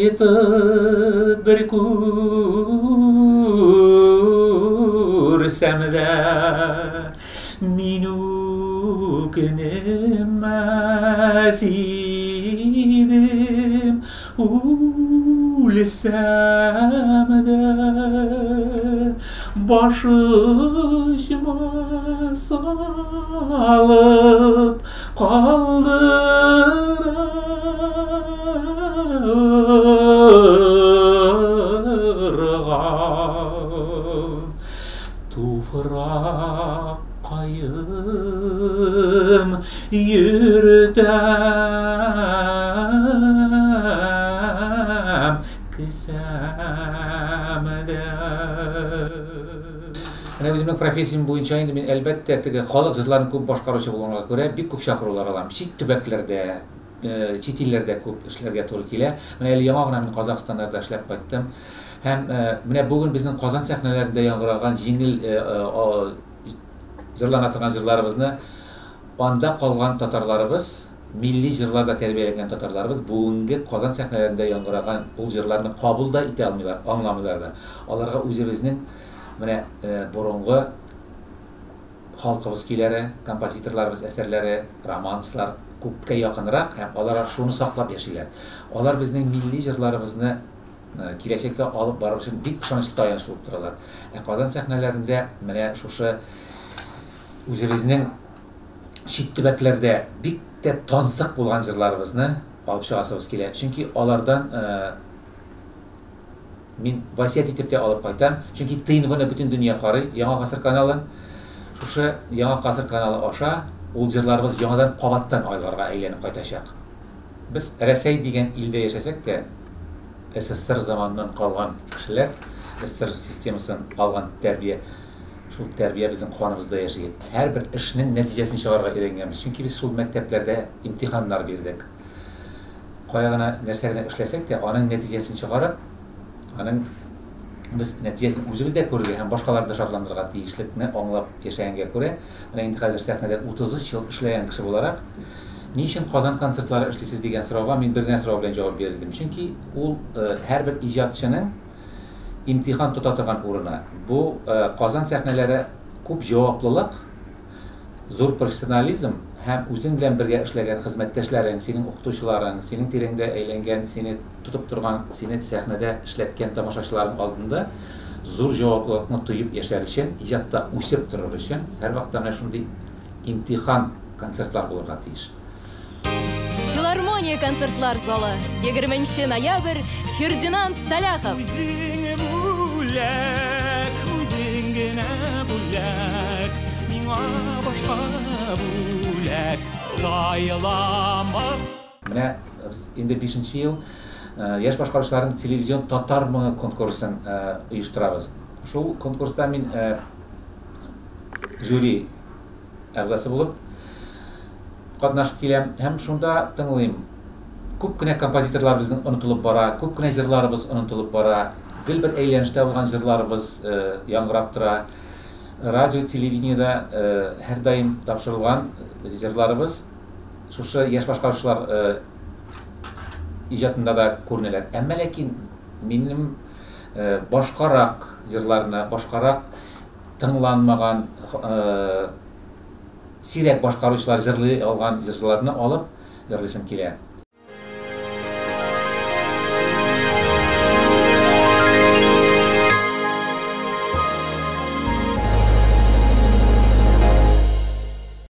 Кайтып бер күрсәм дә, мин үкенмәс идем, үлсәм дә, баш очыма салып калдырырга. Туфрак каем йөртәм кесәмдә. Менә үземнең профессиям буенча инде мин, әлбәттә, теге халык җырларын күп башкаручы булганга күрә, бик күп чакырулар алам. Чит төбәкләрдә, чит илләрдә күп эшләргә туры килә. Менә әле яңа гына мин Казахстаннарда эшләп кайттым. Һәм менә бүген безнең Казан сәхнәләрендә яңгыраган җиңел җырлана торган җырларыбызны анда калган татарларыбыз, милли җырларда тәрбияләнгән татарларыбыз бүгенге Казан сәхнәләрендә яңгыраган ул җырларны кабул да итә алмыйлар, аңламыйлар да. Аларга үзебезнең менә борынгы халкыбыз көйләре, композиторларыбыз әсәрләре, романслар күпкә якынрак һәм алар шуны саклап яшиләр. Алар безнең милли җырларыбызны киләчәккә алып барыр өчен бик ышанычлы таяныч булып торалар. Ә Казан сәхнәләрендә менә шушы үзебезнең чит төбәкләрдә бик тә тансык булган җырларыбызны алып чыгасыбыз килә. Чөнки алардан мин васыять итеп тә алып кайтам. Чөнки ТНВны бөтен дөнья карый, Яңа гасыр каналын. Шушы Яңа гасыр каналы аша ул җырларыбыз яңадан кабаттан айларга әйләнеп кайтачак. Без Рәсәй дигән илдә яшәсәк тә, СССР заманыннан калган кешеләр, СССР системасын алган тәрбия, шул тәрбия безнең каныбызда яши. Һәрбер эшнең нәтиҗәсен чыгарырга өйрәнгәнбез. Чөнки без шул мәктәпләрдә имтиханнар бирдек. Кая гына нәрсә генә эшләсәк тә, аның нәтиҗәсен чыгарып, аның без нәтиҗәсен үзебез дә күрергә һәм башкаларны да шатландырырга тиешлекне аңлап яшәгәнгә күрә, менә инде хәзер сәхнәдә 33 ел эшләгән кеше буларак, ни өчен Казан концертлары эшлисез дигән сорауга мин бер генә сорау белән җавап бирер идем. Чөнки ул һәрбер иҗатчының имтихан тота торган урыны. Бу Казан сәхнәләре күп җаваплылык, зур профессионализм һәм үзең белән бергә эшләгән хезмәттәшләрең, синең укытучыларың, синең тирәңдә әйләнгән, сине тотып торган, сине сәхнәдә эшләткән тамашачыларың алдында зур җаваплылыкны тоеп яшәр өчен, иҗатта үсеп торыр өчен һәрвакытта менә шундый имтихан концертлар булырга тиеш. Филармония концертлар залы, 20 ноябрь, Фердинанд Сәлахов. Үзең бүләк, үзең генә бүләк, миңа башка бүләк сайлама. Менә без инде 5 ел яшь башкаручыларның телевизион татар моңы конкурсын оештырабыз. Шул конкурста мин жюри әгъзасы булып катнашып киләм һәм шунда тыңлыйм. Күп кенә композиторлар безнең онытылып бара, күп кенә җырларыбыз онытылып бара. Гел бер әйләнештә булган җырларыбыз яңгырап тора. Радио, телевидениедә һәрдаим тапшырылган җырларыбыз шушы яшь башкаручылар иҗатында да күренәләр. Әмма ләкин минем башкарак җырларны, башкарак тыңланмаган, сирәк башкаручылар җырлый алган җырларны алып җырлыйсым килә.